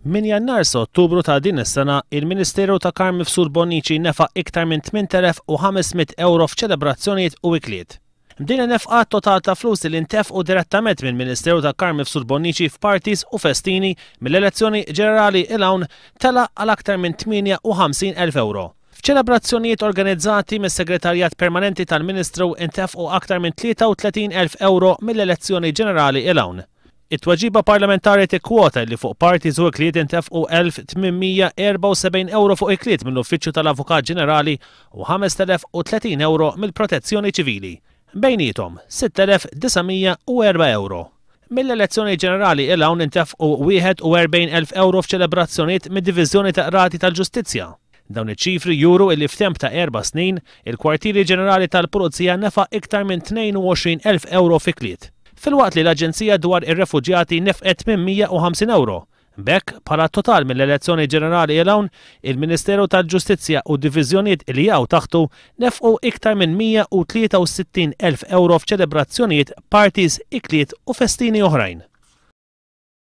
Minn Jannar sa Ottubru ta' din is-sena, il-Ministeru ta' Carm Mifsud Bonnici nefaq iktar minn 8,500 ewro f'ċelebrazzjonijiet u ikliet. B'din in-nefqa t-total ta' flus li ntefqu direttament mill-Ministeru ta' Carm Mifsud Bonnici f'parties u festini mill-elezzjoni ġenerali 'l hawn tela' għal aktar minn 58,000 ewro. F'ċelebrazzjonijiet organizzati mis-Segretarjat Permanenti tal-Ministru ntefqu aktar minn 33,000 ewro mill-elezzjoni ġenerali 'l hawn. It-tweġiba parlamentari tikkwota li fuq parties u ikliet intefqu 1,874 ewro fuq ikliet mill-Uffiċċju tal-Avukat Ġenerali u 5,030 ewro mill-Protezzjoni Ċivili. Bejniethom, 6,904 ewro. Mill-elezzjoni ġenerali 'l hawn intefqu 41,000 ewro f'ċelebrazzjonijiet mid-Diviżjoni ta' Qrati tal-Ġustizzja. Dawn iċ-ċifri juru illi f'temp ta' erba' snin, il-Kwartieri Ġenerali tal-Pulizija nefaq iktar minn 22,000 ewro f'ikliet. Filwaqt li l-Aġenzija dwar ir-Refuġjati nefqet 850 ewro. B'hekk, bħala total mill-elezzjoni ġenerali 'l hawn, il-Ministeru tal-Ġustizzja u d-diviżjonijiet li jaqgħu taħtu nefqu iktar minn 163,000 ewro f'ċelebrazzjonijiet, parties, ikliet u festini oħrajn.